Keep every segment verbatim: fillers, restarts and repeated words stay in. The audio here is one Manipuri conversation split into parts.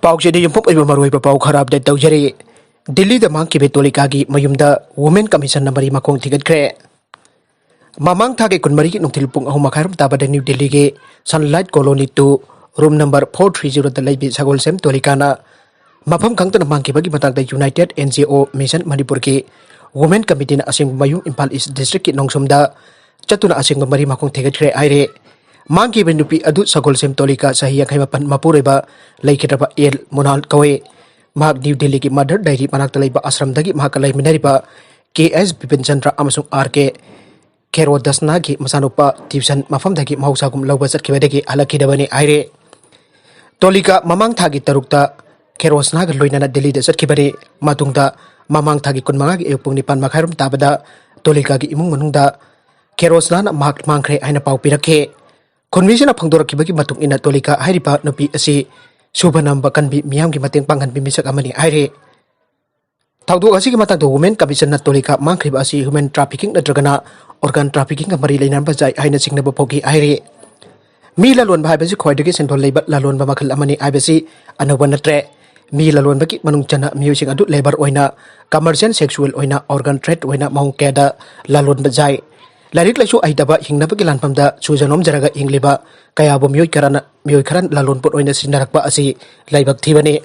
ꯄꯥꯎꯆꯦꯗ ꯌꯨꯝꯐꯝ ꯑꯣꯏꯕ ꯃꯔꯨꯑꯣꯏꯕ ꯄꯥꯎ ꯈꯔ ꯑꯞꯗꯦꯠ ꯇꯧꯖꯔꯤ꯫ ꯗꯤꯜꯂꯤꯗ ꯃꯥꯡꯈꯤꯕ ꯇꯣꯂꯤꯀꯥꯒꯤ ꯃꯌꯨꯝꯗ ꯋꯨꯃꯦꯟ ꯀꯃꯤꯁꯟꯅ ꯃꯔꯤ ꯃꯈꯣꯡ ꯊꯤꯒꯠꯈ꯭ꯔꯦ꯫ ꯃꯃꯥꯡ ꯊꯥꯒꯤ ꯀꯨꯟꯃꯔꯤꯒꯤ ꯅꯨꯡꯊꯤꯜ ꯄꯨꯡ ꯑꯍꯨꯝ ꯃꯈꯥꯏꯔꯣꯝ ꯇꯥꯕꯗ ꯅ꯭ꯌꯨ ꯗꯤꯜꯂꯤꯒꯤ sunlight colony two, room number four three ꯖꯤꯔꯣꯗ ꯂꯩꯕꯤ ꯁꯒꯣꯜꯁꯦꯝ ꯇꯣꯂꯤꯀꯥꯅ ꯃꯐꯝ ꯈꯪꯗꯅ ꯃꯥꯡꯈꯤꯕꯒꯤ ꯃꯇꯥꯡꯗ united N G O mission ꯃꯅꯤꯄꯨꯔꯒꯤ ꯋꯨꯃꯦꯟ ꯀꯃꯤꯇꯤꯅ ꯑꯁꯦꯡꯕ ꯃꯌꯨꯝ ꯏꯝꯐꯥꯜ ꯏꯁ ꯗꯤꯁꯇ꯭ꯔꯤꯛꯀꯤ ꯅꯣꯡꯁꯨꯝꯗ ꯆꯠꯇꯨꯅ ꯑꯁꯦꯡꯕ ꯃꯔꯤ ꯃꯈꯣꯡ ꯊꯤꯒꯠꯈ꯭ꯔꯦ ꯍꯥꯏꯔꯦ꯫ ꯃꯥꯡꯈꯤꯕ ꯅꯨꯄꯤ ꯑꯗꯨ ꯁꯒꯣꯜꯁꯦꯝ ꯇꯣꯂꯤꯀꯥ ꯆꯍꯤ ꯌꯥꯡꯈꯩ ꯃꯥꯄꯟ ꯃꯄꯨꯔꯣꯏꯕ ꯂꯩꯈꯤꯗ꯭ꯔꯕ ꯑꯦꯜ ꯃꯣꯅꯥꯜ ꯀꯧꯏ꯫ ꯃꯍꯥꯛ ꯅ꯭ꯌꯨ ꯗꯤꯜꯂꯤꯒꯤ ꯃꯗꯔ ꯗꯥꯏꯔꯤ ꯃꯅꯥꯛꯇ ꯂꯩꯕ ꯑꯁ꯭ꯔꯝꯗꯒꯤ ꯃꯍꯥꯛꯀ ꯂꯩꯃꯤꯟꯅꯔꯤꯕ ꯀꯦ ꯑꯦꯁ ꯕꯤꯄꯤꯟ ꯆꯟꯗ꯭ꯔ ꯑꯃꯁꯨꯡ ꯑꯥꯔ ꯀꯦ ꯈꯦꯔꯣꯗꯁꯅꯥꯒꯤ ꯃꯆꯥꯅꯨꯄꯥ ꯇ꯭ꯌꯨꯁꯟ ꯃꯐꯝꯗꯒꯤ ꯃꯍꯧꯁꯥꯒꯨꯝ ꯂꯧꯕ ꯆꯠꯈꯤꯕꯗꯒꯤ ꯍꯜꯂꯛꯈꯤꯗꯕꯅꯤ ꯍꯥꯏꯔꯦ꯫ ꯇꯣꯂꯤꯀꯥ ꯃꯃꯥꯡ ꯊꯥꯒꯤ ꯇꯔꯨꯛꯇ ꯈꯦꯔꯣꯁꯅꯥꯒ ꯂꯣꯏꯅꯅ ꯗꯤꯜꯂꯤꯗ ꯆꯠꯈꯤꯕꯅꯤ꯫ ꯃꯇꯨꯡꯗ ꯃꯃꯥꯡ ꯊꯥꯒꯤ ꯀꯨꯟꯃꯉꯥꯒꯤ ꯑꯌꯨꯛ ꯄꯨꯡ ꯅꯤꯄꯥꯟ ꯃꯈꯥꯏꯔꯣꯝ ꯇꯥꯕꯗ ꯇꯣꯂꯤꯀꯥꯒꯤ ꯏꯃꯨꯡ ꯃꯅꯨꯡꯗ ꯈꯦꯔꯣꯁꯅꯥꯅ ꯃꯍꯥꯛ ꯃꯥꯡꯈ꯭ꯔꯦ ꯍꯥꯏꯅ ꯄꯥꯎ ꯄꯤꯔꯛꯈꯤ꯫ ꯈꯨꯟꯃꯤꯁꯤꯅ ꯐꯣꯡꯗꯣꯔꯛꯈꯤꯕꯒꯤ ꯃꯇꯨꯡ ꯏꯟꯅ ꯇꯣꯂꯤꯀꯥ ꯍꯥꯏꯔꯤꯕ ꯅꯨꯄꯤ ꯑꯁꯤ ꯁꯨꯚ ꯅꯝꯕ ꯀꯟꯕꯤ ꯃꯤꯌꯥꯝꯒꯤ ꯃꯇꯦꯡ ꯄꯥꯡꯍꯟꯕꯤ ꯃꯤꯁꯛ ꯑꯃꯅꯤ ꯍꯥꯏꯔꯤ꯫ ꯊꯧꯗꯣꯛ ꯑꯁꯤꯒꯤ ꯃꯇꯥꯡꯗ ꯋꯨꯃꯦꯟ ꯀꯃꯤꯁꯟꯅ ꯇꯣꯂꯤꯀꯥ ꯃꯥꯡꯈ꯭ꯔꯤꯕ ꯑꯁꯤ ꯍ꯭ꯌꯨꯃꯦꯟ ꯇ꯭ꯔꯥꯐꯤꯀꯤꯡ ꯅꯠꯇ꯭ꯔꯒꯅ ꯑꯣꯔꯒꯥꯟ ꯇ꯭ꯔꯥꯐꯤꯀꯤꯡꯒ ꯃꯔꯤ ꯂꯩꯅꯔꯝꯕ ꯌꯥꯏ ꯍꯥꯏꯅ ꯆꯤꯡꯅꯕ ꯐꯥꯎꯈꯤ ꯍꯥꯏꯔꯤ꯫ ꯃꯤ ꯂꯂꯣꯟꯕ ꯍꯥꯏꯕꯁꯤ ꯈ꯭ꯋꯥꯏꯗꯒꯤ ꯁꯦꯟꯊꯣꯛ ꯂꯩꯕ ꯂꯂꯣꯟꯕ ꯃꯈꯜ ꯑꯃꯅꯤ ꯍꯥꯏꯕꯁꯤ ꯑꯅꯧꯕ ꯅꯠꯇ꯭ꯔꯦ꯫ ꯃꯤ ꯂꯂꯣꯟꯕꯒꯤ ꯃꯅꯨꯡ ꯆꯟꯅ ꯃꯤꯑꯣꯏꯁꯤꯡ ꯑꯗꯨ ꯂꯦꯕꯔ ꯑꯣꯏꯅ, ꯀꯃꯔꯁꯤꯌꯦꯜ, ꯁꯦꯛꯁꯨꯑꯦꯜ ꯑꯣꯏꯅ, ꯑꯣꯔꯒꯥꯟ ꯇ꯭ꯔꯦꯗ ꯑꯣꯏꯅ ꯃꯑꯣꯡ ꯀꯌꯥꯗ ꯂꯂꯣꯟꯕ ꯌꯥꯏ꯫ ꯂꯥꯏꯔꯤꯛ ꯂꯥꯏꯁꯨ ꯍꯩꯇꯕ, ꯍꯤꯡꯅꯕꯒꯤ ꯂꯥꯟꯐꯝꯗ ꯁꯨꯖ ꯅꯣꯝꯖꯔꯒ ꯍꯤꯡꯂꯤꯕ ꯀꯌꯥꯕꯨ ꯃꯤꯑꯣꯏ ꯈꯔꯅ, ꯃꯤꯑꯣꯏ ꯈꯔ ꯂꯂꯣꯟꯄꯣꯠ ꯑꯣꯏꯅ ꯁꯤꯖꯤꯟꯅꯔꯛꯄ ꯑꯁꯤ ꯂꯥꯏꯕꯛ ꯊꯤꯕꯅꯤ꯫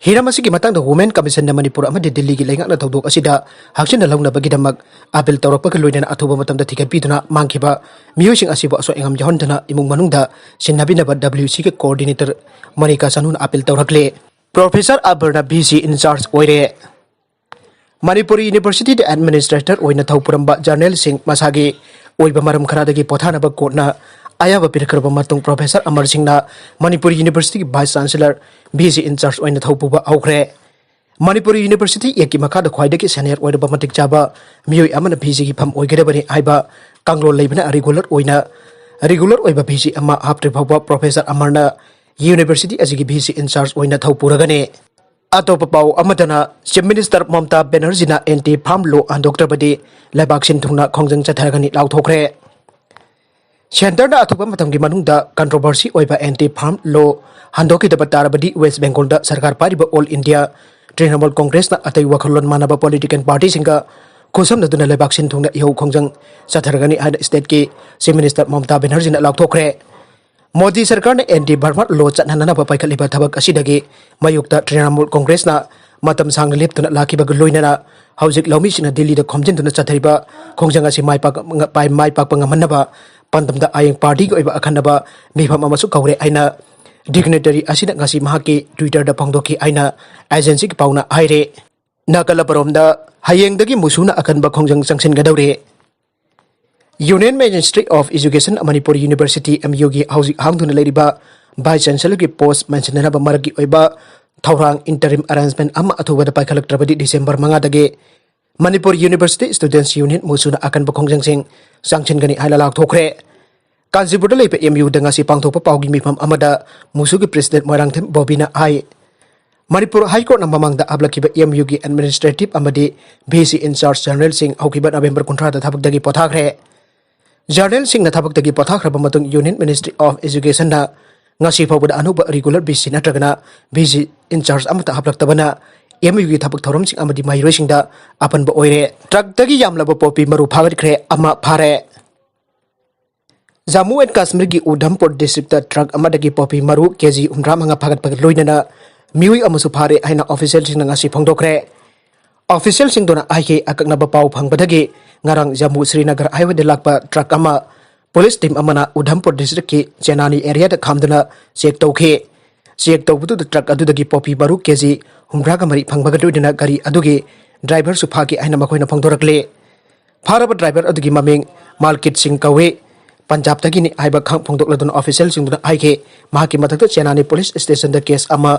ꯍꯤꯔꯝ ꯑꯁꯤꯒꯤ ꯃꯇꯥꯡꯗ ꯋꯨꯃꯦꯟ ꯀꯃꯤꯁꯟꯅ ꯃꯅꯤꯄꯨꯔ ꯑꯃꯗꯤ ꯗꯤꯜꯂꯤꯒꯤ ꯂꯩꯉꯥꯛꯅ ꯊꯧꯗꯣꯛ ꯑꯁꯤꯗ ꯍꯛꯆꯤꯟꯅ ꯂꯧꯅꯕꯒꯤꯗꯃꯛ ꯑꯥꯄꯤꯜ ꯇꯧꯔꯛꯄꯒ ꯂꯣꯏꯅꯅ ꯑꯊꯨꯕ ꯃꯇꯝꯗ ꯊꯤꯒꯠꯄꯤꯗꯨꯅ ꯃꯥꯡꯈꯤꯕ ꯃꯤꯑꯣꯏꯁꯤꯡ ꯑꯁꯤꯕꯨ ꯑꯁꯣꯏ ꯑꯉꯥꯝ ꯌꯥꯎꯍꯟꯗꯅ ꯏꯃꯨꯡ ꯃꯅꯨꯡꯗ ꯁꯤꯟꯅꯕꯤꯅꯕ ꯗꯕ꯭ꯂꯤꯌꯨ ꯁꯤꯒꯤ ꯀꯣꯑꯣꯔꯗꯤꯅꯦꯇꯔ ꯃꯣꯅꯤꯀꯥ ꯁꯅꯨꯅ ꯑꯥꯄꯤꯜ ꯇꯧꯔꯛꯂꯦ꯫ ꯄ꯭ꯔꯣꯐꯦꯁꯔ ꯑꯕꯔꯅ ꯚꯤ ꯁꯤ ꯏꯟꯆꯥꯔꯖ ꯑꯣꯏꯔꯦ꯫ ꯃꯅꯤꯄꯨꯔ ꯌꯨꯅꯤꯚꯔꯁꯤꯇꯤꯗ ꯑꯦꯗꯃꯤꯅꯤꯁꯇ꯭ꯔꯦꯇꯔ ꯑꯣꯏꯅ ꯊꯧ ꯄꯨꯔꯝꯕ ꯖꯔꯅꯦꯜꯁꯤꯡ ꯃꯁꯥꯒꯤ ꯑꯣꯏꯕ ꯃꯔꯝ ꯈꯔꯗꯒꯤ ꯄꯣꯊꯥꯅꯕ ꯀꯣꯔꯠꯅ ꯑꯌꯥꯕ ꯄꯤꯔꯛꯈ꯭ꯔꯕ ꯃꯇꯨꯡ ꯄ꯭ꯔꯣꯐꯦꯁꯔ ꯑꯃꯔ ꯁꯤꯡꯅ ꯃꯅꯤꯄꯨꯔ ꯌꯨꯅꯤꯚꯔꯁꯤꯇꯤꯒꯤ vice chancellor, V C in-charge ꯑꯣꯏꯅ ꯊꯧ ꯄꯨꯕ ꯍꯧꯈ꯭ꯔꯦ꯫ ꯃꯅꯤꯄꯨꯔ ꯌꯨꯅꯤꯚꯔꯁꯤꯇꯤ ꯑꯦꯛꯀꯤ ꯃꯈꯥꯗ ꯈ꯭ꯋꯥꯏꯗꯒꯤ ꯁꯦꯅꯤꯌꯔ ꯑꯣꯏꯔꯕ ꯃꯇꯤꯛ ꯆꯥꯕ ꯃꯤꯑꯣꯏ ꯑꯃꯅ ꯚꯤ ꯁꯤꯒꯤ ꯐꯝ ꯑꯣꯏꯒꯗꯕꯅꯤ ꯍꯥꯏꯕ ꯀꯥꯡꯂꯣꯟ ꯂꯩꯕꯅ ꯔꯤꯒꯨꯂꯔ ꯑꯣꯏꯅ, ꯔꯤꯒꯨꯂꯔ ꯑꯣꯏꯕ ꯚꯤ ꯁꯤ ꯑꯃ ꯍꯥꯞꯇ꯭ꯔꯤ ꯐꯥꯎꯕ ꯄ꯭ꯔꯣꯐꯦꯁꯔ ꯑꯃꯔꯅ ꯌꯨꯅꯤꯚꯔꯁꯤꯇꯤ ꯑꯁꯤꯒꯤ ꯚꯤ ꯁꯤ ꯏꯟꯆꯥꯔꯖ ꯑꯣꯏꯅ ꯊꯧ ꯄꯨꯔꯒꯅꯤ꯫ ꯑꯇꯣꯞꯄ ꯄꯥꯎ ꯑꯃꯗꯅ, ꯆꯤꯐ ꯃꯤꯅꯤꯁꯇꯔ ꯃꯃꯇꯥ ꯕꯦꯅꯔꯖꯤꯅ ꯑꯦꯟꯇꯤ ꯐꯥꯔꯝ ꯂꯣ ꯍꯟꯗꯣꯛꯇ꯭ꯔꯕꯗꯤ ꯂꯩꯕꯥꯛ ꯁꯤꯟ ꯊꯨꯡꯅ ꯈꯣꯡꯖꯪ ꯆꯠꯊꯔꯒꯅꯤ ꯂꯥꯎꯊꯣꯛꯈ꯭ꯔꯦ꯫ ꯁꯦꯟꯇꯔꯗ ꯑꯊꯨꯕ ꯃꯇꯝꯒꯤ ꯃꯅꯨꯡꯗ ꯀꯟꯇ꯭ꯔꯣꯚꯔꯁꯤ ꯑꯣꯏꯕ ꯑꯦꯟꯇꯤ ꯐꯥꯔꯝ ꯂꯣ ꯍꯟꯗꯣꯛꯈꯤꯗꯕ ꯇꯥꯔꯕꯗꯤ ꯋꯦꯁ ꯕꯦꯡꯒꯣꯜꯗ ꯁꯔꯀꯥꯔ ꯄꯥꯏꯔꯤꯕ ꯑꯣꯜ ꯏꯟꯗꯤꯌꯥ ꯇ꯭ꯔꯤꯅꯃꯨꯜ ꯀꯣꯡꯒ꯭ꯔꯦꯁꯅ ꯑꯇꯩ ꯋꯥꯈꯜꯂꯣꯟ ꯃꯥꯟꯅꯕ ꯄꯣꯂꯤꯇꯤꯀꯦꯜ ꯄꯥꯔꯇꯤꯁꯤꯡꯒ ꯈꯨꯠꯁꯝꯅꯗꯨꯅ ꯂꯩꯕꯥꯛ ꯁꯤꯟ ꯊꯨꯡꯅ ꯏꯍꯧ ꯈꯣꯡꯖꯪ ꯆꯠꯊꯔꯒꯅꯤ ꯍꯥꯏꯅ ꯁ꯭ꯇꯦꯠꯀꯤ ꯆꯤꯐ ꯃꯤꯅꯤꯁꯇꯔ ꯃꯃꯇꯥ ꯕꯦꯅꯔꯖꯤꯅ ꯂꯥꯎꯊꯣꯛꯈ꯭ꯔꯦ꯫ ꯃꯣꯗꯤ ꯁꯔꯀꯥꯔꯅ ꯑꯦꯟꯇꯤ ꯐꯥꯔꯃꯔ ꯂꯣ ꯆꯠꯅꯅꯅꯕ ꯄꯥꯏꯈꯠꯂꯤꯕ ꯊꯕꯛ ꯑꯁꯤꯗꯒꯤ ꯃꯥꯌꯣꯛꯇ ꯇ꯭ꯔꯤꯅꯃꯨꯜ ꯀꯣꯡꯒ꯭ꯔꯦꯁꯅ ꯃꯇꯝ ꯁꯥꯡꯅ ꯂꯦꯞꯇꯨꯅ ꯂꯥꯛꯈꯤꯕꯒ ꯂꯣꯏꯅꯅ ꯍꯧꯖꯤꯛ ꯂꯧꯃꯤꯁꯤꯡꯅ ꯗꯤꯜꯂꯤꯗ ꯈꯣꯝꯖꯤꯟꯗꯨꯅ ꯆꯠꯊꯔꯤꯕ ꯈꯣꯡꯖꯪ ꯑꯁꯤ ꯃꯥꯏ ꯄꯥꯛ-, ꯃꯥꯏ ꯄꯥꯛꯄ ꯉꯝꯍꯟꯅꯕ ꯄꯥꯟꯗꯝꯗ ꯑꯥꯏꯑꯦꯟ ꯄꯥꯔꯇꯤꯒꯤ ꯑꯣꯏꯕ ꯑꯈꯟꯅꯕ ꯃꯤꯐꯝ ꯑꯃꯁꯨ ꯀꯧꯔꯦ ꯍꯥꯏꯅ ꯗꯤꯒꯅꯤꯇꯔꯤ ꯑꯁꯤꯅ ꯉꯁꯤ ꯃꯍꯥꯛꯀꯤ ꯇ꯭ꯋꯤꯇꯔꯗ ꯐꯣꯡꯗꯣꯛꯈꯤ ꯍꯥꯏꯅ ꯑꯦꯖꯦꯟꯁꯤꯒꯤ ꯄꯥꯎꯅ ꯍꯥꯏꯔꯦ꯫ ꯅꯥꯀꯜ ꯑꯃꯔꯣꯝꯗ, ꯍꯌꯦꯡꯗꯒꯤ ꯃꯨꯁꯨꯅ ꯑꯀꯟꯕ ꯈꯣꯡꯖꯪ ꯆꯪꯁꯤꯟꯒꯗꯧꯔꯦ꯫ Union Ministry of Education Manipur university, M ꯌꯨꯒꯤ ꯍꯧꯖꯤꯛ ꯍꯥꯡꯗꯨꯅ ꯂꯩꯔꯤꯕ ꯚꯥꯏꯁ ꯆꯥꯟꯁꯦꯂꯔꯒꯤ ꯄꯣꯁ ꯃꯦꯟꯁꯤꯟꯅꯅꯕ ꯃꯔꯛꯀꯤ ꯑꯣꯏꯕ ꯊꯧꯔꯥꯡ, ꯏꯟꯇꯔꯤꯝ ꯑꯦꯔꯦꯟꯖꯃꯦꯟ ꯑꯃ ꯑꯊꯨꯕꯗ ꯄꯥꯏꯈꯠꯂꯛꯇ꯭ꯔꯕꯗꯤ ꯗꯤꯁꯦꯝꯕꯔ ꯃꯉꯥꯗꯒꯤ ꯃꯅꯤꯄꯨꯔ ꯌꯨꯅꯤꯚꯔꯁꯤꯇꯤ ꯁ꯭ꯇꯨꯗꯦꯟꯠꯁ ꯌꯨꯅꯤꯌꯟ ꯃꯨꯁꯨꯅ ꯑꯀꯟꯕ ꯈꯣꯡꯖꯪꯁꯤꯡ ꯆꯪꯁꯤꯟꯒꯅꯤ ꯍꯥꯏꯅ ꯂꯥꯎꯊꯣꯛꯈ꯭ꯔꯦ꯫ ꯀꯥꯟꯆꯤꯄꯨꯔꯗ ꯂꯩꯕ ꯑꯦꯝ ꯌꯨꯗ ꯉꯁꯤ ꯄꯥꯡꯊꯣꯛꯄ ꯄꯥꯎꯒꯤ ꯃꯤꯐꯝ ꯑꯃꯗ ꯃꯨꯁꯨꯒꯤ ꯄ꯭ꯔꯦꯁꯤꯗꯦꯟꯠ ꯃꯣꯏꯔꯥꯡꯊꯦꯝ ꯕꯣꯕꯤꯅ ꯍꯥꯏ, ꯃꯅꯤꯄꯨꯔ ꯍꯥꯏ ꯀꯣꯔꯠꯅ ꯃꯃꯥꯡꯗ ꯍꯥꯞꯂꯛꯈꯤꯕ ꯑꯦꯝ ꯌꯨꯒꯤ ꯑꯦꯗꯃꯤꯅꯤꯁꯇ꯭ꯔꯦꯇꯤꯚ ꯑꯃꯗꯤ ꯚꯤ ꯁꯤ ꯏꯟꯆꯥꯔꯖ ꯖꯦꯅꯔꯦꯜꯁꯤꯡ ꯍꯧꯈꯤꯕ ꯅꯕꯦꯝꯕꯔ ꯀꯨꯟꯊ꯭ꯔꯥꯗ ꯊꯕꯛꯇꯒꯤ ꯄꯣꯊꯥꯈ꯭ꯔꯦ꯫ ꯖꯦꯅꯔꯦꯜꯁꯤꯡꯅ ꯊꯕꯛꯇꯒꯤ ꯄꯣꯊꯥꯈ꯭ꯔꯕ ꯃꯇꯨꯡ ꯌꯨꯅꯤꯌꯟ ꯃꯤꯅꯤꯁꯇ꯭ꯔꯤ ꯑꯣꯐ ꯑꯦꯖꯨꯀꯦꯁꯟꯅ ꯉꯁꯤ ꯐꯥꯎꯕꯗ ꯑꯅꯧꯕ ꯔꯤꯒꯨꯂꯔ ꯚꯤ ꯁꯤ ꯅꯠꯇ꯭ꯔꯒꯅ ꯚꯤ ꯁꯤ ꯏꯟꯆꯥꯔꯖ ꯑꯃꯠꯇ ꯍꯥꯞꯂꯛꯇꯕꯅ ꯑꯦꯝ ꯌꯨꯒꯤ ꯊꯕꯛ ꯊꯧꯔꯝꯁꯤꯡ ꯑꯃꯗꯤ ꯃꯍꯩꯔꯣꯏꯁꯤꯡꯗ ꯑꯄꯟꯕ ꯑꯣꯏꯔꯦ꯫ ꯇ꯭ꯔꯛꯇꯒꯤ ꯌꯥꯝꯂꯕ ꯄꯣꯄꯤ ꯃꯔꯨ ꯐꯥꯒꯠꯈ꯭ꯔꯦ, ꯑꯃ ꯐꯥꯔꯦ꯫ ꯖꯝꯃꯨ ꯑꯦꯟ ꯀꯥꯁꯃꯤꯔꯒꯤ ꯎꯙꯝꯄꯨꯔ ꯗꯤꯁꯇ꯭ꯔꯤꯛꯇ ꯇ꯭ꯔꯛ ꯑꯃꯗꯒꯤ ꯄꯣꯄꯤ ꯃꯔꯨ ꯀꯦꯖꯤ ꯍꯨꯝꯗ꯭ꯔꯥ ꯃꯉꯥ ꯐꯥꯒꯠꯄꯒ ꯂꯣꯏꯅꯅ ꯃꯤꯑꯣꯏ ꯑꯃꯁꯨ ꯐꯥꯔꯦ ꯍꯥꯏꯅ ꯑꯣꯐꯤꯁꯤꯌꯦꯜꯁꯤꯡꯅ ꯉꯁꯤ ꯐꯣꯡꯗꯣꯛꯈ꯭ꯔꯦ꯫ ꯑꯣꯐꯤꯁꯤꯌꯦꯜꯁꯤꯡꯗꯨꯅ ꯍꯥꯏꯈꯤ, ꯑꯀꯛꯅꯕ ꯄꯥꯎ ꯐꯪꯕꯗꯒꯤ ꯉꯔꯥꯡ ꯖꯝꯃꯨ ꯁ꯭ꯔꯤꯅꯒꯔ ꯍꯥꯏꯋꯦꯗ ꯂꯥꯛꯄ ꯇ꯭ꯔꯛ ꯑꯃ ꯄꯨꯂꯤꯁ ꯇꯤꯝ ꯑꯃꯅ ꯎꯙꯝꯄꯨꯔ ꯗꯤꯁꯇ꯭ꯔꯤꯛꯀꯤ ꯆꯦꯅꯥꯅꯤ ꯑꯦꯔꯤꯌꯥꯗ ꯈꯥꯝꯗꯨꯅ ꯆꯦꯛ ꯇꯧꯈꯤ꯫ ꯆꯦꯛ ꯇꯧꯕꯗꯨꯗ ꯇ꯭ꯔꯛ ꯑꯗꯨꯗꯒꯤ ꯄꯣꯄꯤ ꯃꯔꯨ ꯀꯦꯖꯤ ꯍꯨꯝꯗ꯭ꯔꯥꯒ ꯃꯔꯤ ꯐꯪꯕꯒ ꯂꯣꯏꯅꯅ ꯒꯥꯔꯤ ꯑꯗꯨꯒꯤ ꯗ꯭ꯔꯥꯏꯚꯔꯁꯨ ꯐꯥꯈꯤ ꯍꯥꯏꯅ ꯃꯈꯣꯏꯅ ꯐꯣꯡꯗꯣꯔꯛꯂꯤ꯫ ꯐꯥꯔꯕ ꯗ꯭ꯔꯥꯏꯚꯔ ꯑꯗꯨꯒꯤ ꯃꯃꯤꯡ ꯃꯥꯜꯀꯤꯠ ꯁꯤꯡ ꯀꯧꯏ꯫ ꯄꯟꯖꯥꯕꯇꯒꯤꯅꯤ ꯍꯥꯏꯕ ꯈꯪ ꯐꯣꯡꯗꯣꯛꯂꯗꯨꯅ ꯑꯣꯐꯤꯁꯤꯌꯦꯜꯁꯤꯡꯗꯨꯅ ꯍꯥꯏꯈꯤ꯫ ꯃꯍꯥꯛꯀꯤ ꯃꯊꯛꯇ ꯆꯦꯅꯥꯅꯤ ꯄꯨꯂꯤꯁ ꯁ꯭ꯇꯦꯁꯟꯗ ꯀꯦꯁ ꯑꯃ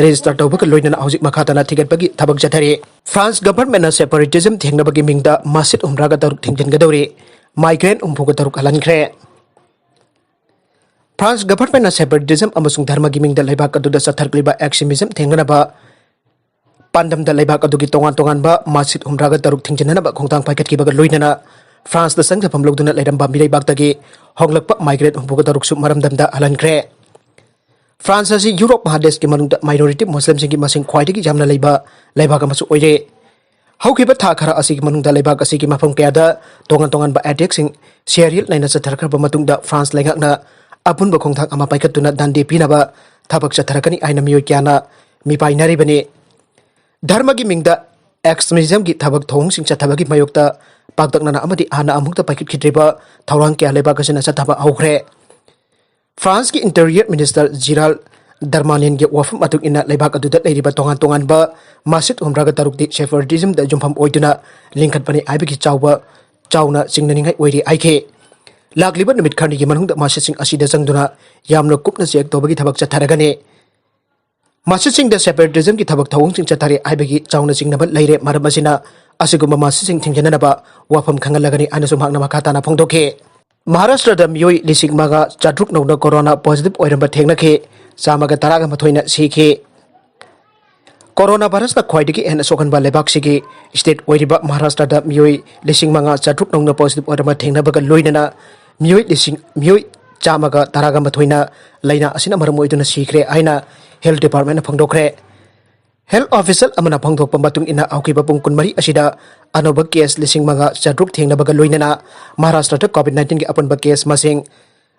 ꯔꯦꯖꯤꯁꯇꯔ ꯇꯧꯕꯒ ꯂꯣꯏꯅꯅ ꯍꯧꯖꯤꯛ ꯃꯈꯥ ꯇꯥꯅ ꯊꯤꯒꯠꯄꯒꯤ ꯊꯕꯛ ꯆꯠꯊꯔꯤ꯫ ꯐ꯭ꯔꯥꯟꯁ ꯒꯚꯔꯟꯃꯦꯟꯠꯅ ꯁꯦꯄꯔꯦꯇꯤꯖꯝ ꯊꯦꯡꯅꯕꯒꯤ ꯃꯤꯡꯗ ꯃꯁꯖꯤꯗ ꯍꯨꯝꯗ꯭ꯔꯥꯒ ꯇꯔꯨꯛ ꯊꯤꯡꯖꯤꯟꯒꯗꯧꯔꯤ꯫ ꯃꯥꯏꯒ꯭ꯔꯦꯟ ꯍꯨꯝꯐꯨꯒ ꯇꯔꯨꯛ ꯍꯜꯍꯟꯈ꯭ꯔꯦ꯫ ꯐ꯭ꯔꯥꯟꯁ ꯒꯚꯔꯟꯃꯦꯟꯠꯅ ꯁꯦꯄꯔꯦꯇꯤꯖꯝ ꯑꯃꯁꯨꯡ ꯙꯔꯃꯒꯤ ꯃꯤꯡꯗ ꯂꯩꯕꯥꯛ ꯑꯗꯨꯗ ꯆꯠꯊꯔꯛꯂꯤꯕ ꯑꯦꯛꯁꯇ꯭ꯔꯤꯃꯤꯖꯝ ꯊꯦꯡꯅꯅꯕ ꯄꯥꯟꯗꯝꯗ ꯂꯩꯕꯥꯛ ꯑꯗꯨꯒꯤ ꯇꯣꯉꯥꯟ ꯇꯣꯉꯥꯟꯕ ꯃꯁꯖꯤꯗ ꯍꯨꯝꯗ꯭ꯔꯥꯒ ꯇꯔꯨꯛ ꯊꯤꯡꯖꯤꯟꯅꯅꯕ ꯈꯣꯡꯊꯥꯡ ꯄꯥꯏꯈꯠꯈꯤꯕꯒ ꯂꯣꯏꯅꯅ ꯐ꯭ꯔꯥꯟꯁꯇ ꯆꯪꯖꯐꯝ ꯂꯧꯗꯨꯅ ꯂꯩꯔꯝꯕ ꯃꯤꯔꯩꯕꯥꯛꯇꯒꯤ ꯍꯣꯡꯂꯛꯄ migrant ꯍꯨꯝꯐꯨꯒ ꯇꯔꯨꯛꯁꯨ ꯃꯔꯝꯗꯝꯗ ꯍꯜꯍꯟꯈ꯭ꯔꯦ꯫ ꯐ꯭ꯔꯥꯟꯁ ꯑꯁꯤ ꯌꯨꯔꯣꯞ ꯃꯍꯥꯗꯦꯁꯀꯤ ꯃꯅꯨꯡꯗ minority Muslimꯁꯤꯡꯒꯤ ꯃꯁꯤꯡ ꯈ꯭ꯋꯥꯏꯗꯒꯤ ꯌꯥꯝꯅ ꯂꯩꯕ ꯂꯩꯕꯥꯛ ꯑꯃꯁꯨ ꯑꯣꯏꯔꯦ꯫ ꯍꯧꯈꯤꯕ ꯊꯥ ꯈꯔ ꯑꯁꯤꯒꯤ ꯃꯅꯨꯡꯗ ꯂꯩꯕꯥꯛ ꯑꯁꯤꯒꯤ ꯃꯐꯝ ꯀꯌꯥꯗ ꯇꯣꯉꯥꯟ ꯇꯣꯉꯥꯟꯕ attackꯁꯤꯡ serial ꯅꯥꯏꯅ ꯆꯠꯊꯔꯛꯈ꯭ꯔꯕ ꯃꯇꯨꯡꯗ ꯐ꯭ꯔꯥꯟꯁ ꯂꯩꯉꯥꯛꯅ ꯑꯄꯨꯟꯕ ꯈꯣꯡꯊꯥꯡ ꯑꯃ ꯄꯥꯏꯈꯠꯇꯨꯅ ꯗꯟꯗꯤ ꯄꯤꯅꯕ ꯊꯕꯛ ꯆꯠꯊꯔꯛꯀꯅꯤ ꯍꯥꯏꯅ ꯃꯤꯑꯣꯏ ꯀꯌꯥꯅ ꯃꯤꯄꯥꯏꯅꯔꯤꯕꯅꯤ꯫ ꯙꯔꯃꯒꯤ ꯃꯤꯡꯗ extremismꯒꯤ ꯊꯕꯛ ꯊꯧꯑꯣꯡꯁꯤꯡ ꯆꯠꯊꯕꯒꯤ ꯃꯥꯌꯣꯛꯇ ꯄꯥꯛꯇꯛꯅꯅ ꯑꯃꯗꯤ ꯍꯥꯟꯅ ꯑꯃꯨꯛꯇ ꯄꯥꯏꯈꯠꯈꯤꯗ꯭ꯔꯤꯕ ꯊꯧꯔꯥꯡ ꯀꯌꯥ ꯂꯩꯕꯥꯛ ꯑꯁꯤꯅ ꯆꯠꯊꯕ ꯍꯧꯈ꯭ꯔꯦ꯫ ꯐ꯭ꯔꯥꯟꯁꯀꯤ Interior Minister Gerald Darmaninꯒꯤ ꯋꯥꯐꯝ ꯃꯇꯨꯡ ꯏꯟꯅ ꯂꯩꯕꯥꯛ ꯑꯗꯨꯗ ꯂꯩꯔꯤꯕ ꯇꯣꯉꯥꯟ ꯇꯣꯉꯥꯟꯕ ꯃꯁꯖꯤꯗ ꯍꯨꯝꯗ꯭ꯔꯥꯒ ꯇꯔꯨꯛꯇꯤ separatismꯗ ꯌꯨꯝꯐꯝ ꯑꯣꯏꯗꯨꯅ ꯂꯤꯡꯈꯠꯄꯅꯤ ꯍꯥꯏꯕꯒꯤ ꯆꯥꯎꯕ ꯆꯥꯎꯅ ꯆꯤꯡꯅꯅꯤꯡꯉꯥꯏ ꯑꯣꯏꯔꯤ ꯍꯥꯏꯈꯤ꯫ ꯂꯥꯛꯂꯤꯕ ꯅꯨꯃꯤꯠ ꯈꯔꯅꯤꯒꯤ ꯃꯅꯨꯡꯗ ꯃꯁꯖꯤꯗꯁꯤꯡ ꯑꯁꯤꯗ ꯆꯪꯗꯨꯅ ꯌꯥꯝꯅ ꯀꯨꯞꯅ check ꯇꯧꯕꯒꯤ ꯊꯕꯛ ꯆꯠꯊꯔꯒꯅꯤ꯫ ꯃꯁꯖꯤꯗꯁꯤꯡꯗ separatismꯒꯤ ꯊꯕꯛ ꯊꯧꯑꯣꯡꯁꯤꯡ ꯆꯠꯊꯔꯤ ꯍꯥꯏꯕꯒꯤ ꯆꯥꯎꯅ ꯆꯤꯡꯅꯕ ꯂꯩꯔꯦ꯫ ꯃꯔꯝ ꯑꯁꯤꯅ ꯑꯁꯤꯒꯨꯝꯕ ꯃꯁꯖꯤꯗꯁꯤꯡ ꯊꯤꯡꯖꯤꯟꯅꯅꯕ ꯋꯥꯐꯝ ꯈꯪꯍꯜꯂꯒꯅꯤ ꯍꯥꯏꯅꯁꯨ ꯃꯍꯥꯛꯅ ꯃꯈꯥ ꯇꯥꯅ ꯐꯣꯡꯗꯣꯛꯈꯤ꯫ ꯃꯍꯥꯔꯥꯁꯇ꯭ꯔꯗ ꯃꯤꯑꯣꯏ ꯂꯤꯁꯤꯡ ꯃꯉꯥ ꯆꯥꯇ꯭ꯔꯨꯛ ꯅꯧꯅ corona positive ꯑꯣꯏꯔꯝꯕ ꯊꯦꯡꯅꯈꯤ꯫ ꯆꯥꯝꯃꯒ ꯇꯔꯥꯒ ꯃꯥꯊꯣꯏꯅ ꯁꯤꯈꯤ꯫ Corona virusꯅ ꯈ꯭ꯋꯥꯏꯗꯒꯤ ꯍꯦꯟꯅ ꯁꯣꯛꯍꯟꯕ ꯂꯩꯕꯥꯛꯁꯤꯒꯤ state ꯑꯣꯏꯔꯤꯕ ꯃꯍꯥꯔꯥꯁꯇ꯭ꯔꯗ ꯃꯤꯑꯣꯏ ꯂꯤꯁꯤꯡ ꯃꯉꯥ ꯆꯥꯇ꯭ꯔꯨꯛ ꯅꯧꯅ positive ꯑꯣꯏꯔꯝꯕ ꯊꯦꯡꯅꯕꯒ ꯂꯣꯏꯅꯅ ꯃꯤꯑꯣꯏ ꯂꯤꯁꯤꯡ, ꯃꯤꯑꯣꯏ ꯆꯥꯝꯃꯒ ꯇꯔꯥꯒ ꯃꯥꯊꯣꯏꯅ ꯂꯥꯏꯅꯥ ꯑꯁꯤꯅ ꯃꯔꯝ ꯑꯣꯏꯗꯨꯅ ꯁꯤꯈ꯭ꯔꯦ ꯍꯥꯏꯅ health departmentꯅ ꯐꯣꯡꯗꯣꯛꯈ꯭ꯔꯦ꯫ Health official ꯑꯃꯅ ꯐꯣꯡꯗꯣꯛꯄ ꯃꯇꯨꯡ ꯏꯟꯅ ꯍꯧꯈꯤꯕ ꯄꯨꯡ ꯀꯨꯟꯃꯔꯤ ꯑꯁꯤꯗ ꯑꯅꯧꯕ case ꯂꯤꯁꯤꯡ ꯃꯉꯥ ꯆꯥꯇ꯭ꯔꯨꯛ ꯊꯦꯡꯅꯕꯒ ꯂꯣꯏꯅꯅ ꯃꯍꯥꯔꯥꯁꯇ꯭ꯔꯗ COVID nineteenꯒꯤ ꯑꯄꯨꯟꯕ case ꯃꯁꯤꯡ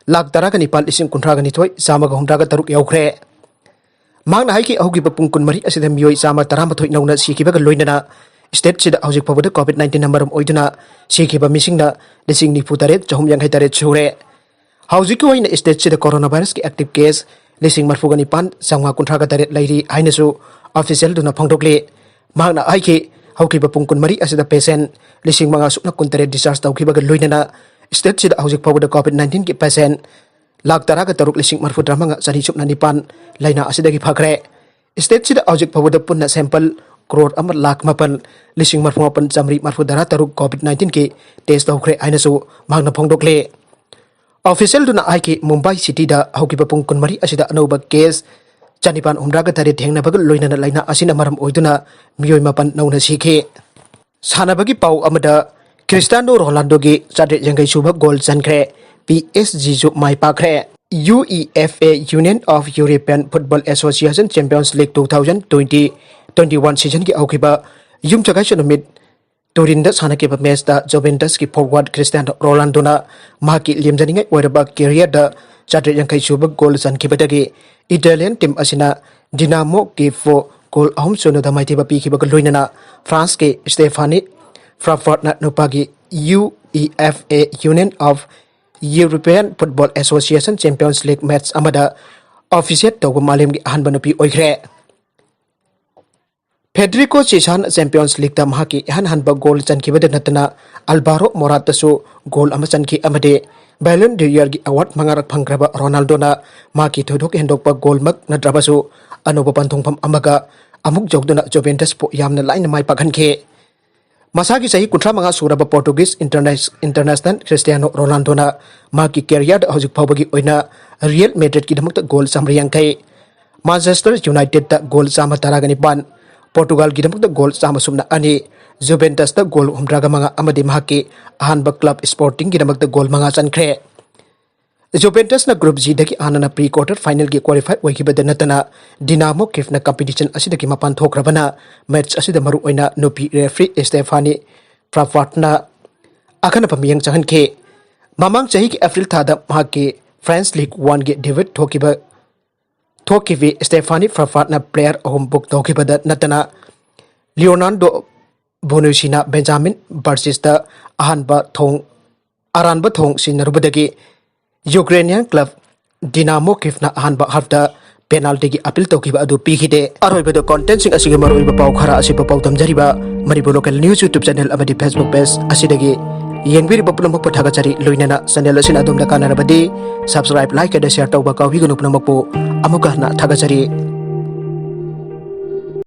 ꯂꯥꯈ ꯇꯔꯥꯒ ꯅꯤꯄꯥꯜ ꯂꯤꯁꯤꯡ ꯀꯨꯟꯊ꯭ꯔꯥꯒ ꯅꯤꯊꯣꯏ ꯆꯥꯝꯃꯒ ꯍꯨꯝꯗ꯭ꯔꯥꯒ ꯇꯔꯨꯛ ꯌꯧꯈ꯭ꯔꯦ꯫ ꯃꯍꯥꯛꯅ ꯍꯥꯏꯈꯤ, ꯍꯧꯈꯤꯕ ꯄꯨꯡ ꯀꯨꯟꯃꯔꯤ ꯑꯁꯤꯗ ꯃꯤꯑꯣꯏ ꯆꯥꯝꯃ ꯇꯔꯥꯃꯥꯊꯣꯏ ꯅꯧꯅ ꯁꯤꯈꯤꯕꯒ ꯂꯣꯏꯅꯅ stateꯁꯤꯗ ꯍꯧꯖꯤꯛ ꯐꯥꯎꯕꯗ COVID nineteenꯅ ꯃꯔꯝ ꯑꯣꯏꯗꯨꯅ ꯁꯤꯈꯤꯕ ꯃꯤꯁꯤꯡꯅ ꯂꯤꯁꯤꯡ ꯅꯤꯐꯨ ꯇꯔꯦꯠ ꯆꯍꯨꯝ ꯌꯥꯡꯈꯩ ꯇꯔꯦꯠ ꯁꯨꯔꯦ꯫ ꯍꯧꯖꯤꯛꯀꯤ ꯑꯣꯏꯅ stateꯁꯤꯗ coronavirusꯀꯤ active case ꯂꯤꯁꯤꯡ ꯃꯔꯤꯐꯨꯒ ꯅꯤꯄꯥꯟ ꯆꯥꯝꯃꯉꯥ ꯀꯨꯟꯊ꯭ꯔꯥꯒ ꯇꯔꯦꯠ ꯂꯩꯔꯤ ꯍꯥꯏꯅꯁꯨ officialꯗꯨꯅ ꯐꯣꯡꯗꯣꯛꯂꯤ꯫ ꯃꯍꯥꯛꯅ ꯍꯥꯏꯈꯤ, ꯍꯧꯈꯤꯕ ꯄꯨꯡ ꯀꯨꯟꯃꯔꯤ ꯑꯁꯤꯗ patient ꯂꯤꯁꯤꯡ ꯃꯉꯥ ꯁꯨꯞꯅ ꯀꯨꯟꯇꯔꯦꯠ discharge ꯇꯧꯈꯤꯕꯒ ꯂꯣꯏꯅꯅ stateꯁꯤꯗ ꯍꯧꯖꯤꯛ ꯐꯥꯎꯕꯗ COVID nineteenꯒꯤ patient ꯂꯥꯈ ꯇꯔꯥꯒ ꯇꯔꯨꯛ ꯂꯤꯁꯤꯡ ꯃꯔꯤꯐꯨ ꯇꯔꯥꯃꯉꯥ ꯆꯅꯤ ꯁꯨꯞꯅ ꯅꯤꯄꯥꯟ ꯂꯥꯏꯅꯥ ꯑꯁꯤꯗꯒꯤ ꯐꯈ꯭ꯔꯦ꯫ Stateꯁꯤꯗ ꯍꯧꯖꯤꯛ ꯐꯥꯎꯕꯗ ꯄꯨꯟꯅ sample ꯀ꯭ꯔꯣꯔ ꯑꯃ ꯂꯥꯈ ꯃꯥꯄꯟ ꯂꯤꯁꯤꯡ ꯃꯔꯤꯐꯨ ꯃꯥꯄꯟ ꯆꯥꯃꯔꯤ ꯃꯔꯤꯐꯨ ꯇꯔꯥ ꯇꯔꯨꯛ COVID nineteenꯒꯤ test ꯇꯧꯈ꯭ꯔꯦ ꯍꯥꯏꯅꯁꯨ ꯃꯍꯥꯛꯅ ꯐꯣꯡꯗꯣꯛꯂꯦ꯫ Officialꯗꯨꯅ ꯍꯥꯏꯈꯤ, ꯃꯨꯝꯕꯥꯏ cityꯗ ꯍꯧꯈꯤꯕ ꯄꯨꯡ ꯀꯨꯟꯃꯔꯤ ꯑꯁꯤꯗ ꯑꯅꯧꯕ case ꯆꯅꯤꯄꯥꯟ ꯍꯨꯝꯗ꯭ꯔꯥꯒ ꯇꯔꯦꯠ ꯊꯦꯡꯅꯕꯒ ꯂꯣꯏꯅꯅ ꯂꯥꯏꯅꯥ ꯑꯁꯤꯅ ꯃꯔꯝ ꯑꯣꯏꯗꯨꯅ ꯃꯤꯑꯣꯏ ꯃꯥꯄꯟ ꯅꯧꯅ ꯁꯤꯈꯤ꯫ ꯁꯥꯟꯅꯕꯒꯤ ꯄꯥꯎ ꯑꯃꯗ, ꯈ꯭ꯔꯤꯁꯇꯤꯌꯥꯅꯣ ꯔꯣꯅꯥꯜꯗꯣꯒꯤ ꯆꯥꯇ꯭ꯔꯦꯠ ꯌꯥꯡꯈꯩ ꯁꯨꯕ ꯒꯣꯜ ꯆꯟꯈ꯭ꯔꯦ꯫ ꯄꯤ ꯑꯦꯁ ꯖꯤꯁꯨ ꯃꯥꯏ ꯄꯥꯛꯈ꯭ꯔꯦ꯫ U E F A, Union of European Football Association Champions League two thousand twenty twenty one seasonꯒꯤ ꯍꯧꯈꯤꯕ ꯌꯨꯝꯁꯀꯩꯁ ꯅꯨꯃꯤꯠ ꯇꯨꯔꯤꯟꯗ ꯁꯥꯟꯅꯈꯤꯕ ꯃꯦꯆꯇ ꯖꯨꯚꯦꯟꯇꯁꯀꯤ ꯐꯣꯔꯋꯥꯔꯗ ꯈ꯭ꯔꯤꯁꯇꯤꯌꯥꯅꯣ ꯔꯣꯅꯥꯜꯗꯣꯅ ꯃꯍꯥꯛꯀꯤ ꯂꯦꯝꯖꯅꯤꯡꯉꯥꯏ ꯑꯣꯏꯔꯕ ꯀꯦꯔꯤꯌꯔꯗ ꯆꯥꯇ꯭ꯔꯦꯠ ꯌꯥꯡꯈꯩ ꯁꯨꯕ ꯒꯣꯜ ꯆꯟꯈꯤꯕꯗꯒꯤ ꯏꯇꯥꯂꯤꯌꯟ ꯇꯤꯝ ꯑꯁꯤꯅ ꯗꯤꯅꯥꯃꯣ ꯀꯤꯐꯄꯨ ꯒꯣꯜ ꯑꯍꯨꯝ ꯁꯨꯅꯗ ꯃꯥꯏꯊꯤꯕ ꯄꯤꯈꯤꯕꯒ ꯂꯣꯏꯅꯅ ꯐ꯭ꯔꯥꯟꯁꯀꯤ ꯁ꯭ꯇꯦꯐꯥꯅꯤ ꯐ꯭ꯔꯥꯐꯥꯔꯠꯅ ꯅꯨꯄꯥꯒꯤ U E F A, Union of European Football Association Champions League match ꯑꯃꯗ ꯑꯣꯐꯤꯁꯤꯌꯦꯠ ꯇꯧꯕ ꯃꯥꯂꯦꯝꯒꯤ ꯑꯍꯥꯟꯕ ꯅꯨꯄꯤ ꯑꯣꯏꯈ꯭ꯔꯦ꯫ ꯐꯦꯗꯔꯤꯀꯣ ꯆꯤꯁꯥꯟ ꯆꯦꯝꯄꯤꯌꯟꯁ ꯂꯤꯛꯇ ꯃꯍꯥꯛꯀꯤ ꯏꯍꯥꯟ ꯍꯥꯟꯕ ꯒꯣꯜ ꯆꯟꯈꯤꯕꯗ ꯅꯠꯇꯅ ꯑꯜꯚꯥꯔꯣ ꯃꯣꯔꯥꯇꯥꯁꯨ ꯒꯣꯜ ꯑꯃ ꯆꯟꯈꯤ ꯑꯃꯗꯤ ꯕꯦꯂꯟ ꯗꯤꯌꯔꯒꯤ ꯑꯦꯋꯥꯔꯗ ꯃꯉꯥꯔꯛ ꯐꯪꯈ꯭ꯔꯕ ꯔꯣꯅꯥꯜꯗꯣꯅ ꯃꯍꯥꯛꯀꯤ ꯊꯣꯏꯗꯣꯛ ꯍꯦꯟꯗꯣꯛꯄ ꯒꯣꯜꯃꯛ ꯅꯠꯇ꯭ꯔꯕꯁꯨ ꯑꯅꯧꯕ ꯄꯟꯊꯨꯡꯐꯝ ꯑꯃꯒ ꯑꯃꯨꯛ ꯌꯧꯗꯨꯅ ꯖꯨꯚꯦꯟꯇꯁꯄꯨ ꯌꯥꯝꯅ ꯂꯥꯏꯅ ꯃꯥꯏ ꯄꯥꯛꯍꯟꯈꯤ꯫ ꯃꯁꯥꯒꯤ ꯆꯍꯤ ꯀꯨꯟꯊ꯭ꯔꯥ ꯃꯉꯥ ꯁꯨꯔꯕ ꯄꯣꯔꯇꯨꯒꯤꯁ ꯏꯟꯇꯔꯅꯦꯁ-, ꯏꯟꯇꯔꯅꯦꯁꯅꯦꯜ ꯈ꯭ꯔꯤꯁꯇꯤꯌꯥꯅꯣ ꯔꯣꯅꯥꯜꯗꯣꯅ ꯃꯍꯥꯛꯀꯤ ꯀꯦꯔꯤꯌꯔꯗ ꯍꯧꯖꯤꯛ ꯐꯥꯎꯕꯒꯤ ꯑꯣꯏꯅ ꯔꯤꯌꯦꯜ ꯃꯦꯗ꯭ꯔꯤꯗꯀꯤꯗꯃꯛꯇ ꯒꯣꯜ ꯆꯥꯝꯃꯔꯤ ꯌꯥꯡꯈꯩ, ꯃꯥꯟꯆꯦꯁꯇꯔ ꯌꯨꯅꯥꯏꯇꯦꯗꯇ ꯒꯣꯜ ꯆꯥꯝꯃ ꯇꯔꯥꯒ ꯅꯤꯄꯥꯟ, ꯄꯣꯔꯇꯨꯒꯥꯜꯒꯤꯗꯃꯛꯇ ꯒꯣꯜ ꯆꯥꯝꯃ ꯁꯨꯞꯅ ꯑꯅꯤ, ꯖꯨꯚꯦꯟꯇꯁꯇ ꯒꯣꯜ ꯍꯨꯝꯗ꯭ꯔꯥꯒ ꯃꯉꯥ ꯑꯃꯗꯤ ꯃꯍꯥꯛꯀꯤ ꯑꯍꯥꯟꯕ ꯀ꯭ꯂꯕ ꯁ꯭ꯄꯣꯔꯇꯤꯡꯒꯤꯗꯃꯛꯇ ꯒꯣꯜ ꯃꯉꯥ ꯆꯟꯈ꯭ꯔꯦ꯫ ꯖꯨꯚꯦꯟꯇꯁꯅ ꯒ꯭ꯔꯨꯞ ꯖꯤꯗꯒꯤ ꯍꯥꯟꯅꯅ ꯄ꯭ꯔꯤ ꯀ꯭ꯋꯥꯔꯇꯔ ꯐꯥꯏꯅꯦꯜꯒꯤ ꯀ꯭ꯋꯥꯂꯤꯐꯥꯏ ꯑꯣꯏꯈꯤꯕꯗ ꯅꯠꯇꯅ ꯗꯤꯅꯥꯃꯣ ꯀꯤꯐꯅ ꯀꯝꯄꯤꯇꯤꯁꯟ ꯑꯁꯤꯗꯒꯤ ꯃꯄꯥꯟ ꯊꯣꯛꯈ꯭ꯔꯕꯅ ꯃꯦꯆ ꯑꯁꯤꯗ ꯃꯔꯨꯑꯣꯏꯅ ꯅꯨꯄꯤ ꯔꯦꯐ꯭ꯔꯤ ꯁ꯭ꯇꯦꯐꯥꯅꯤ ꯐ꯭ꯔꯥꯐꯥꯔꯠꯅ ꯑꯈꯟꯅꯕ ꯃꯤꯠꯌꯦꯡ ꯆꯪꯍꯟꯈꯤ꯫ ꯃꯃꯥꯡ ꯆꯍꯤꯒꯤ ꯑꯦꯄ꯭ꯔꯤꯜ ꯊꯥꯗ ꯃꯍꯥꯛꯀꯤ ꯐ꯭ꯔꯦꯟꯁ ꯂꯤꯒ ꯋꯥꯟꯒꯤ ꯗꯦꯕ꯭ꯌꯨ ꯊꯣꯛꯈꯤꯕ, ꯊꯣꯛꯈꯤꯕꯤ ꯁ꯭ꯇꯦꯐꯥꯅꯤ ꯐ꯭ꯔꯥꯐꯥꯔꯠꯅ ꯄ꯭ꯂꯦꯌꯔ ꯑꯍꯨꯝ ꯕꯨꯛ ꯇꯧꯈꯤꯕꯗ ꯅꯠꯇꯅ ꯂꯤꯑꯣꯅꯥꯔꯗꯣ ꯕꯣꯅꯨꯁꯤꯅ ꯕꯦꯟꯖꯥꯃꯤꯟ ꯕꯥꯔꯁꯤꯁꯇ ꯑꯍꯥꯟꯕ ꯊꯣꯡ, ꯑꯔꯥꯟꯕ ꯊꯣꯡ ꯁꯤꯟꯅꯔꯨꯕꯗꯒꯤ ꯌꯨꯀ꯭ꯔꯦꯅꯤꯌꯟ ꯀ꯭ꯂꯕ ꯗꯤꯅꯥꯃꯣ ꯀꯤꯐꯅ ꯑꯍꯥꯟꯕ ꯍꯥꯐꯇ ꯄꯦꯅꯥꯜꯇꯤꯒꯤ ꯑꯄꯤꯜ ꯇꯧꯈꯤꯕ ꯑꯗꯨ ꯄꯤꯈꯤꯗꯦ꯫ ꯑꯔꯣꯏꯕꯗ ꯀꯣꯟꯇꯦꯟꯁꯤꯡ ꯑꯁꯤꯒꯤ ꯃꯔꯨꯑꯣꯏꯕ ꯄꯥꯎ ꯈꯔ ꯑꯁꯤꯕꯨ ꯄꯥꯎꯗꯝꯖꯔꯤꯕ Manipur local news YouTube channel ꯑꯃꯗꯤ Facebook ꯄꯦꯖ ꯑꯁꯤꯗꯒꯤ ꯌꯦꯡꯕꯤꯔꯤꯕ ꯄꯨꯝꯅꯃꯛꯄꯨ ꯊꯥꯒꯠꯆꯔꯤ꯫ ꯂꯣꯏꯅꯅ ꯆꯦꯅꯦꯜ ꯑꯁꯤꯅ ꯑꯗꯣꯝꯗ ꯀꯥꯟꯅꯔꯕꯗꯤ subscribe, like ꯑꯃꯗꯤ share ꯇꯧꯕ ꯀꯥꯎꯕꯤꯒꯅꯨ꯫ ꯄꯨꯝꯅꯃꯛꯄꯨ ꯑꯃꯨꯛꯀ ꯍꯟꯅ ꯊꯥꯒꯠꯆꯔꯤ꯫